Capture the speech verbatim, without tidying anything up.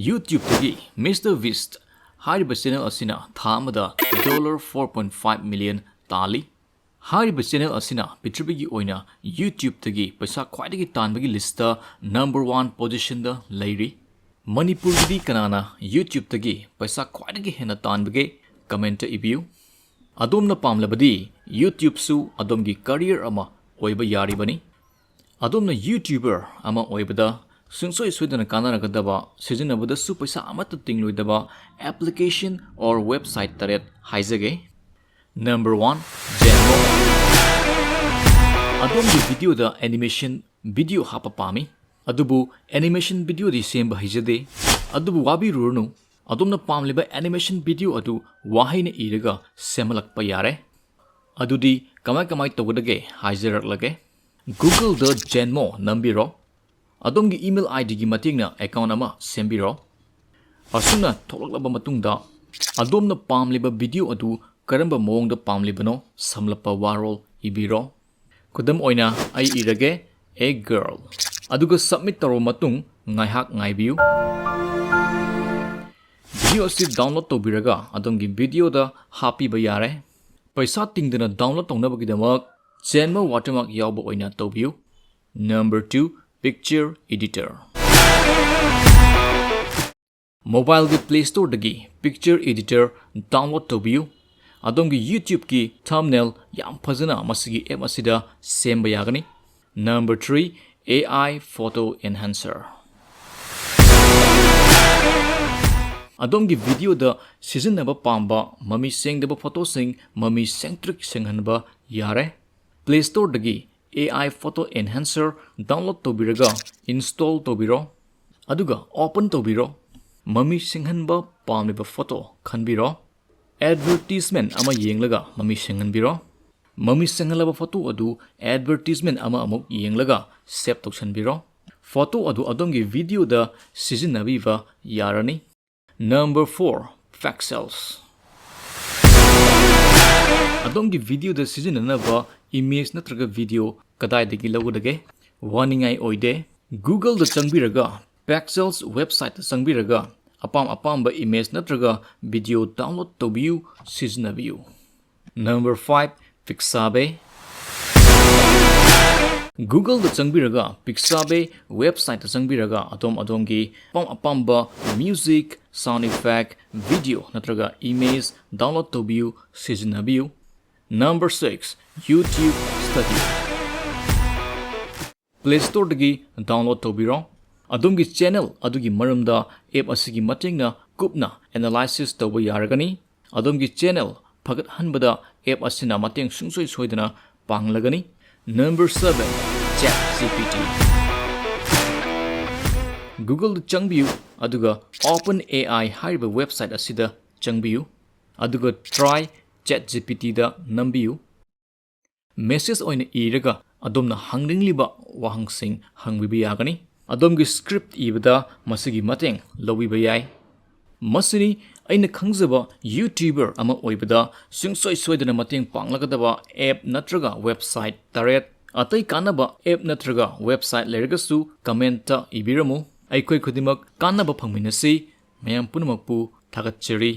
YouTubeꯇꯒꯤ MrBeast ꯍꯥꯏꯔꯤꯕ channel ꯑꯁꯤꯅ ꯊꯥ ꯑꯃꯗ dollar four point five million ꯇꯥꯜꯂꯤ꯫ ꯍꯥꯏꯔꯤꯕ channel ꯑꯁꯤꯅ ꯄ꯭ꯔꯤꯊꯤꯕꯤꯒꯤ ꯑꯣꯏꯅ YouTubeꯇꯒꯤ ꯄꯩꯁꯥ ꯈ꯭ꯋꯥꯏꯗꯒꯤ ꯇꯥꯟꯕꯒꯤ listꯇ number one positionꯗ ꯂꯩꯔꯤ꯫ ꯃꯅꯤꯄꯨꯔꯒꯤꯗꯤ ꯀꯅꯥꯅ YouTubeꯇꯒꯤ ꯄꯩꯁꯥ ꯈ꯭ꯋꯥꯏꯗꯒꯤ ꯍꯦꯟꯅ ꯇꯥꯟꯕꯒꯦ? Commentꯇ ꯏꯕꯤꯌꯨ꯫ ꯑꯗꯣꯝꯅ ꯄꯥꯝꯂꯕꯗꯤ YouTubeꯁꯨ ꯑꯗꯣꯝꯒꯤ career ꯑꯃ ꯑꯣꯏꯕ ꯌꯥꯔꯤꯕꯅꯤ꯫ ꯑꯗꯣꯝꯅ YouTuber ꯑꯃ ꯑꯣꯏꯕꯗ ꯁꯨꯡꯁꯣꯏ ꯁꯣꯏꯗꯅ ꯀꯥꯟꯅꯔꯒꯗꯕ, ꯁꯤꯖꯤꯟꯅꯕꯗꯁꯨ ꯄꯩꯁꯥ ꯑꯃꯠꯇ ꯇꯤꯡꯂꯣꯏꯗꯕ application or website ꯇꯔꯦꯠ ꯍꯥꯏꯖꯒꯦ꯫ Number one, Genmo꯫ ꯑꯗꯣꯝꯒꯤ videoꯗ animation video ꯍꯥꯞꯄ ꯄꯥꯝꯃꯤ, ꯑꯗꯨꯕꯨ animation videoꯗꯤ ꯁꯦꯝꯕ ꯍꯩꯖꯗꯦ꯫ ꯑꯗꯨꯕꯨ ꯋꯥꯕꯤꯔꯨꯔꯅꯨ, ꯑꯗꯣꯝꯅ ꯄꯥꯝꯂꯤꯕ animation video ꯑꯗꯨ ꯋꯥꯍꯩꯅ ꯏꯔꯒ ꯁꯦꯝꯍꯜꯂꯛꯄ ꯌꯥꯔꯦ꯫ ꯑꯗꯨꯗꯤ ꯀꯃꯥꯏ ꯀꯃꯥꯏ ꯇꯧꯒꯗꯒꯦ ꯍꯥꯏꯖꯔꯛꯂꯒꯦ꯫ Googleꯗ Genmo ꯅꯝꯕꯤꯔꯣ꯫ ꯑꯗꯣꯝꯒꯤ email IDꯒꯤ ꯃꯇꯦꯡꯅ account ꯑꯃ ꯁꯦꯝꯕꯤꯔꯣ꯫ ꯑꯁꯨꯝꯅ ꯊꯣꯛꯂꯛꯂꯕ ꯃꯇꯨꯡꯗ, ꯑꯗꯣꯝꯅ ꯄꯥꯝꯂꯤꯕ video ꯑꯗꯨ ꯀꯔꯝꯕ ꯃꯑꯣꯡꯗ ꯄꯥꯝꯂꯤꯕꯅꯣ ꯁꯝꯂꯞꯄ ꯋꯥꯔꯣꯜ ꯏꯕꯤꯔꯣ꯫ ꯈꯨꯗꯝ ꯑꯣꯏꯅ, ꯑꯩ ꯏꯔꯒꯦ, "A girl"꯫ ꯑꯗꯨꯒ submit ꯇꯧꯔꯕ ꯃꯇꯨꯡ ꯉꯥꯏꯍꯥꯛ ꯉꯥꯏꯕꯤꯌꯨ꯫ Video ꯑꯁꯤ download ꯇꯧꯕꯤꯔꯒ ꯑꯗꯣꯝꯒꯤ videoꯗ ꯍꯥꯞꯄꯤꯕ ꯌꯥꯔꯦ꯫ ꯄꯩꯁꯥ ꯇꯤꯡꯗꯅ download ꯇꯧꯅꯕꯒꯤꯗꯃꯛ Genmo watermark ꯌꯥꯎꯕ ꯑꯣꯏꯅ ꯇꯧꯕꯤꯌꯨ꯫ Number two, picture editor꯫ Mobileꯒꯤ Play Storeꯗꯒꯤ picture editor download ꯇꯧꯕꯤꯌꯨ꯫ ꯑꯗꯣꯝꯒꯤ YouTubeꯀꯤ thumbnail ꯌꯥꯝ ꯐꯖꯅ ꯃꯁꯤꯒꯤ app ꯑꯁꯤꯗ ꯁꯦꯝꯕ ꯌꯥꯒꯅꯤ꯫ Number three, AI photo enhancer꯫ ꯑꯗꯣꯝꯒꯤ videoꯗ ꯁꯤꯖꯤꯟꯅꯕ ꯄꯥꯝꯕ ꯃꯃꯤ ꯁꯦꯡꯗꯕ photoꯁꯤꯡ ꯃꯃꯤ ꯁꯦꯡꯇ꯭ꯔꯤꯛ ꯁꯦꯡꯍꯟꯕ ꯌꯥꯔꯦ꯫ Play Storeꯗꯒꯤ AI photo enhancer download ꯇꯧꯕꯤꯔꯒ install ꯇꯧꯕꯤꯔꯣ, ꯑꯗꯨꯒ open ꯇꯧꯕꯤꯔꯣ꯫ ꯃꯃꯤ ꯁꯦꯡꯍꯟꯕ ꯄꯥꯝꯂꯤꯕ photo ꯈꯟꯕꯤꯔꯣ꯫ Advertisement ꯑꯃ ꯌꯦꯡꯂꯒ ꯃꯃꯤ ꯁꯦꯡꯍꯟꯕꯤꯔꯣ꯫ ꯃꯃꯤ ꯁꯦꯡꯍꯜꯂꯕ photo ꯑꯗꯨ advertisement ꯑꯃ ꯑꯃꯨꯛ ꯌꯦꯡꯂꯒ save ꯇꯧꯁꯟꯕꯤꯔꯣ꯫ Photo ꯑꯗꯨ ꯑꯗꯣꯝꯒꯤ videoꯗ ꯁꯤꯖꯤꯟꯅꯕꯤꯕ ꯌꯥꯔꯅꯤ꯫ Number four, pixels꯫ ꯑꯗꯣꯝꯒꯤ videoꯗ ꯁꯤꯖꯤꯟꯅꯅꯕ image ꯅꯠꯇ꯭ꯔꯒ video ꯀꯗꯥꯏꯗꯒꯤ ꯂꯧꯒꯗꯒꯦ? ꯋꯥꯅꯤꯡꯉꯥꯏ ꯑꯣꯏꯗꯦ꯫ Googleꯗ ꯆꯪꯕꯤꯔꯒ Pexels websiteꯇ ꯆꯪꯕꯤꯔꯒ ꯑꯄꯥꯝ ꯑꯄꯥꯝꯕ image ꯅꯠꯇ꯭ꯔꯒ video download ꯇꯧꯕꯤꯌꯨ, ꯁꯤꯖꯤꯟꯅꯕꯤꯌꯨ꯫ Number five, Pixabay. Googleꯗ ꯆꯪꯕꯤꯔꯒ Pixabay websiteꯇ ꯆꯪꯕꯤꯔꯒ ꯑꯗꯣꯝ ꯑꯗꯣꯝꯒꯤ ꯑꯄꯥꯝ ꯑꯄꯥꯝꯕ music, sound effect, video ꯅꯠꯇ꯭ꯔꯒ image download ꯇꯧꯕꯤꯌꯨ, ꯁꯤꯖꯤꯟꯅꯕꯤꯌꯨ꯫ Number six, YouTube Studio. Play Storeꯗꯒꯤ download ꯇꯧꯕꯤꯔꯣ꯫ ꯑꯗꯣꯝꯒꯤ channel ꯑꯗꯨꯒꯤ ꯃꯔꯝꯗ app ꯑꯁꯤꯒꯤ ꯃꯇꯦꯡꯅ ꯀꯨꯞꯅ analysis ꯇꯧꯕ ꯌꯥꯔꯒꯅꯤ꯫ ꯑꯗꯣꯝꯒꯤ channel ꯐꯒꯠꯍꯟꯕꯗ app ꯑꯁꯤꯅ ꯃꯇꯦꯡ ꯁꯨꯡꯁꯣꯏ ꯁꯣꯏꯗꯅ ꯄꯥꯡꯂꯒꯅꯤ꯫ Number seven, ChatGPT. Googleꯗ ꯆꯪꯕꯤꯌꯨ, ꯑꯗꯨꯒ OpenAI ꯍꯥꯏꯔꯤꯕ website ꯑꯁꯤꯗ ꯆꯪꯕꯤꯌꯨ, ꯑꯗꯨꯒ Try ChatGPTꯗ ꯅꯝꯕꯤꯌꯨ꯫ Message ꯑꯣꯏꯅ ꯏꯔꯒ ꯑꯗꯣꯝꯅ ꯍꯪꯅꯤꯡꯂꯤꯕ ꯋꯥꯍꯪꯁꯤꯡ ꯍꯪꯕꯤꯕ ꯌꯥꯒꯅꯤ꯫ ꯑꯗꯣꯝꯒꯤ script ꯏꯕꯗ ꯃꯁꯤꯒꯤ ꯃꯇꯦꯡ ꯂꯧꯕꯤꯕ ꯌꯥꯏ꯫ ꯃꯁꯤꯅꯤ ꯑꯩꯅ ꯈꯪꯖꯕ YouTuber ꯑꯃ ꯑꯣꯏꯕꯗ ꯁꯨꯡꯁꯣꯏ ꯁꯣꯏꯗꯅ ꯃꯇꯦꯡ ꯄꯥꯡꯂꯒꯗꯕ app ꯅꯠꯇ꯭ꯔꯒ website ꯇꯔꯦꯠ꯫ ꯑꯇꯩ ꯀꯥꯟꯅꯕ app ꯅꯠꯇ꯭ꯔꯒ website ꯂꯩꯔꯒꯁꯨ commentꯇ ꯏꯕꯤꯔꯝꯃꯨ꯫ ꯑꯩꯈꯣꯏ ꯈꯨꯗꯤꯡꯃꯛ ꯀꯥꯟꯅꯕ ꯐꯪꯃꯤꯟꯅꯁꯤ꯫ ꯃꯌꯥꯝ ꯄꯨꯝꯅꯃꯛꯄꯨ ꯊꯥꯒꯠꯆꯔꯤ꯫